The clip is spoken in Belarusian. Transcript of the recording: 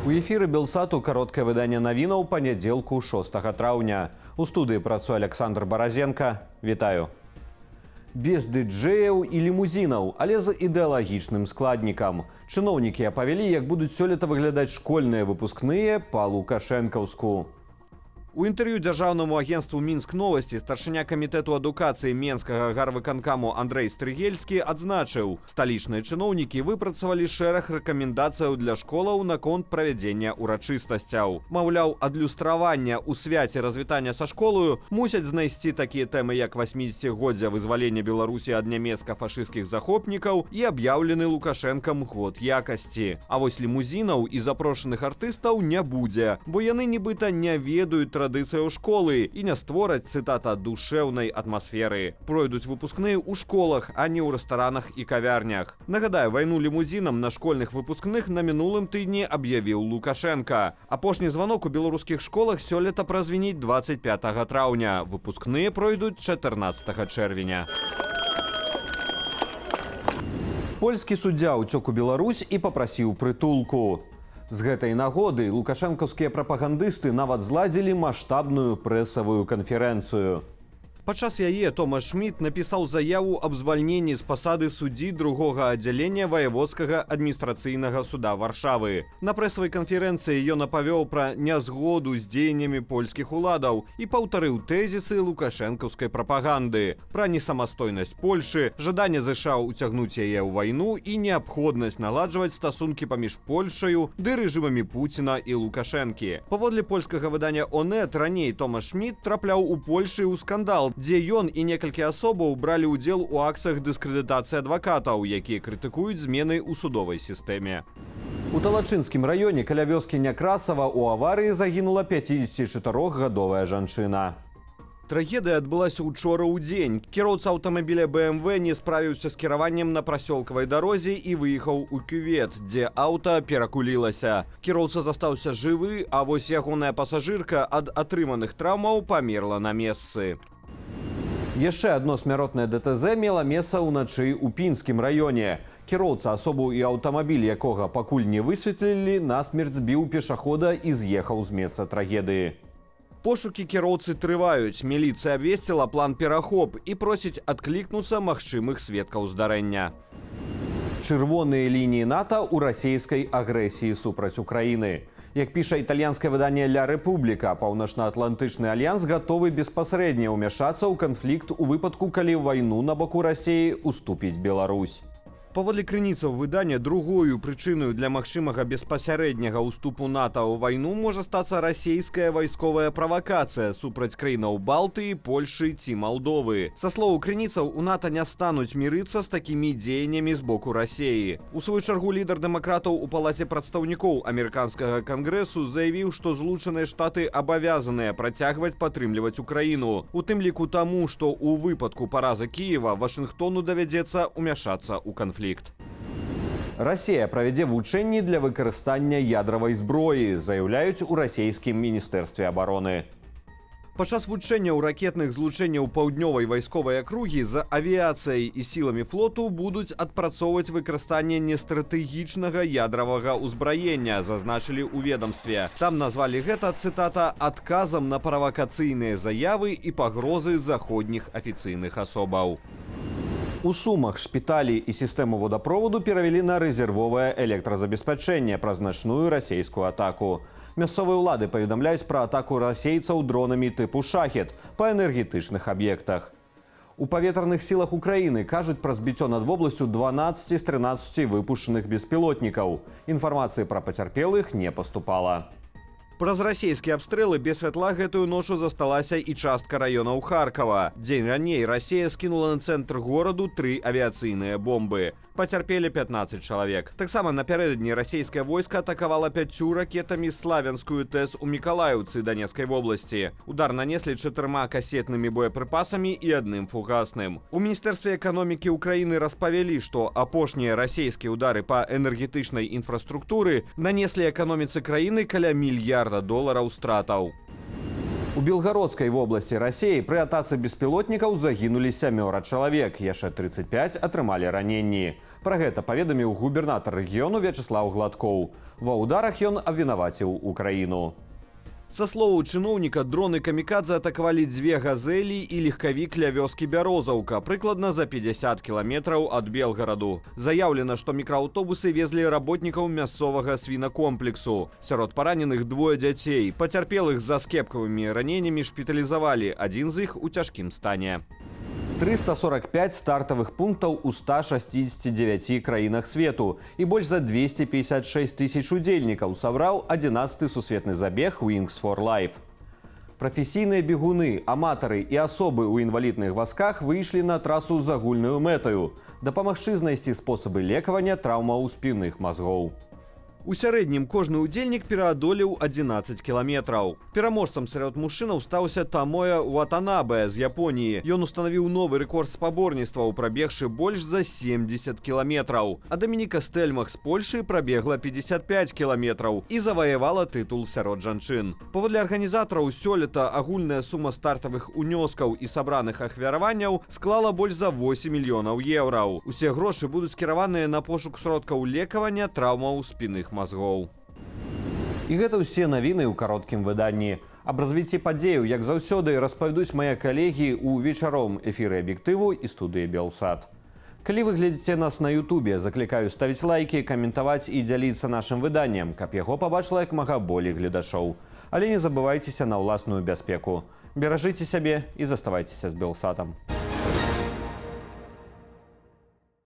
У эфіры Белсату кароткае выданне навінаў панядзелку 6 траўня. У студыі працуе Аляксандр Баразенка. Вітаю. Без дыджэяў і лімузінаў, але з ідэалагічным складнікам. Чыноўнікі апавялі, як будуць сёлета выглядаць школьныя выпускныя па-лукашэнкаўску. У інтэрв'ю дзяржаўнаму агенцтву «Мінск новасці» старшыня камітэту адукацыі Менскага гарвыканкаму Андрэй Стрыгельскі адзначыў: сталічныя чыноўнікі выпрацавалі шэраг рэкамендацыяў для школаў наконт правядзення урачыстасцяў. Маўляў, адлюстравання ў свяце развітання са школаю мусяць знайсці такія тэмы, як 80-годдзя вызвалення Беларусі ад нямецка-фашысцкіх захопнікаў і аб'яўлены Лукашэнкам год якасці. А вось лімузінаў і запрошаных артыстаў не будзе, бо яны нібыта не ведаюць традыцыяў школы і не створаць, цытата, «душэўнай атмасферы». Пройдуць выпускныя ў школах, а не ў рэстаранах і кавярнях. Нагадаю, вайну лімузінам на школьных выпускных на мінулым тыдні аб'явіў Лукашэнка. Апошні званок у беларускіх школах сёлета празвініць 25 траўня. Выпускныя пройдуць 14 чэрвеня. Польскі суддзя ўцёк у Беларусь і папрасіў прытулку. З гэтай нагоды лукашэнкаўскія прапагандысты нават зладзілі маштабную прэсавую канферэнцыю. Падчас яе Томаш Шмідт напісаў заяву аб звальненні з пасады суддзі другога аддзялення ваяводскага адміністрацыйнага суда Варшавы. На прэсавай канферэнцыі ён апавёў пра нязгоду з дзеяннямі польскіх уладаў і паўтарыў тэзісы лукашэнкаўскай прапаганды пра несамастойнасць Польшы, жаданне ЗША ўцягнуць яе ў вайну і неабходнасць наладжваць стасункі паміж Польшаю ды рэжымамі Пуціна і Лукашэнкі. Паводле польскага выдання Онет, раней Томаш Шмідт трапляў у Польшы ў скандал, дзе ён і некалькі асобаў бралі ўдзел у акцыях дыскрэдытацыі адвакатаў, якія крытыкуюць змены ў судовай сістэме. У Талачынскім раёне каля вёскі Някрасава ў аварыі загінула 54-гадовая жанчына. Трагедыя адбылася учора ў дзень. Кіроўца аўтамабіля БМВ не справіўся з кіраваннем на прасёлкавай дарозе і выехаў у кювет, дзе аўта перакулілася. Кіроўца застаўся жывы, а вось ягоная пасажырка ад атрыманых траўмаў памерла на месцы. Яшчэ адно смяротнае ДТЗ мела месца ўначы ў Пінскім раёне. Кіроўца, асобу і аўтамабіль якога пакуль не высветлілі, насмерць збіў пешахода і з'ехаў з месца трагедыі. Пошукі кіроўцы трываюць. Міліцыя абвесціла план перахоп і просіць адклікнуцца магчымых сведкаў здарэння. Чырвоныя лініі НАТО ў расійскай агрэсіі супраць Украіны. Як піша італьянскае выданне «Ля Рэпубліка», Паўночна-Атлантычны альянс гатовы беспасрэдне ўмяшацца ў канфлікт у выпадку, калі ў вайну на баку Расеі уступіць Беларусь. Паводле крыніцаў выдання, другою прычынаю для магчымага беспасярэдняга ўступу НАТО ў вайну можа стацца расійская вайсковая правакацыя супраць краінаў Балтыі, Польшы ці Малдовы. Са словаў крыніцаў, у НАТО не стануць мірыцца з такімі дзеяннямі з боку Расеі. У сваю чаргу лідар дэмакратаў у палаце прадстаўнікоў амерыканскага кангрэсу заявіў, што Злучаныя Штаты абавязаныя працягваць падтрымліваць Украіну. У тым ліку таму, што ў выпадку паразы Кіева Вашынгтону давядзецца ўмяшацца ў канфлікт. Расія правядзе вучэнні для выкарыстання ядравай зброі, заяўляюць у расійскім міністэрстве абароны. Падчас вучэнняў ракетных злучэнняў Паўднёвай вайсковай акругі з авіяцыяй і сіламі флоту будуць адпрацоўваць выкарыстанне нестратэгічнага ядравага ўзбраення, зазначылі ў ведомстве. Там назвалі гэта, цытата, «адказам на правакацыйныя заявы і пагрозы заходніх афіцыйных асобаў». У Сумах шпіталі і сістэму водаправоду перавялі на рэзервовае электразабеспячэнне праз начную расійскую атаку. Мясцовыя ўлады паведамляюць пра атаку расейцаў дронамі тыпу «Шахед» па энергетычных аб'ектах. У паветраных сілах Украіны кажуць пра збіццё над вобласцю 12 з 13 выпушчаных беспілотнікаў. Інфармацыі пра пацярпелых не паступала. Праз расійскія абстрэлы без святла гэтую ночу засталася і частка раёнаў Харкава. Дзень раней Расія скінула на цэнтр гораду тры авіяцыйныя бомбы. Пацярпелі 15 чалавек. Таксама напярэдадні расійскае войска атакавала пяццю ракетамі Славянскую ТЭС у Мікалаеўцы Данецкай вобласці. Удар нанеслі чатырма касетнымі боепрыпасамі і адным фугасным. У міністэрстве эканомікі Украіны распавялі, што апошнія расійскія ўдары па энергетычнай інфраструктуры нанеслі эканоміцы краіны каля мільярда долараў стратаў. У Белгародскай вобласці Расеі пры атацы беспілотнікаў загінулі сямёра чалавек, яшчэ 35 атрымалі раненні. Пра гэта паведаміў губернатар рэгіёну Вячаслаў Гладкоў. Ва ўдарах ён абвінаваціў Украіну. Са словаў чыноўніка, дроны камікадзе атакавалі дзве газелі і легкавік ля вёскі Бярозаўка, прыкладна за 50 кіламетраў ад Белгараду. Заяўлена, што мікрааўтобусы везлі работнікаў мясцовага свінакомплексу. Сярод параненых двое дзяцей. Пацярпелых з заскепкавымі раненнямі шпіталізавалі, адзін з іх у цяжкім стане. 345 стартавых пунктаў у 169 краінах свету і больш за 256 тысяч удзельнікаў сабраў 11 сусветны забег Wings for Life. Прафесійныя бегуны, аматары і асобы ў інвалідных вазках выйшлі на трасу з агульнаю мэтаю — дапамагчы знайсці спосабы лекавання траўмаў спінных мазгоў. У сярэднім кожны ўдзельнік пераадолеў 11 кіламетраў. Пераможцам сярод мужчынаў стаўся Тамоя Ватанабе з Японіі. Ён устанавіў новы рэкорд спаборніцтваў, прабегшы больш за 70 кіламетраў. А Дамініка Стэльмах з Польшы прабегла 55 кіламетраў і заваявала тытул сярод жанчын. Паводле арганізатараў, сёлета агульная сума стартавых унёскаў і сабраных ахвяраванняў склала больш за 8 мільёнаў еўраў. Усе грошы будуць скіраваныя на пошук сродкаў лекавання траўмаў спінных мазгоў. І гэта ўсе навіны ў кароткім выданні. Аб развіцці падзеяў, як заўсёды, распавядуць мае калегі ў вечаровым эфіры «Аб'ектыву» і студыі «Белсат». Калі вы глядзіце нас на Ютубе, заклікаю ставіць лайкі, каментаваць і дзяліцца нашым выданнем, каб яго пабачыла як мага болей гледачоў. Але не забывайцеся на ўласную бяспеку. Беражыце сябе і заставайцеся з «Белсатам».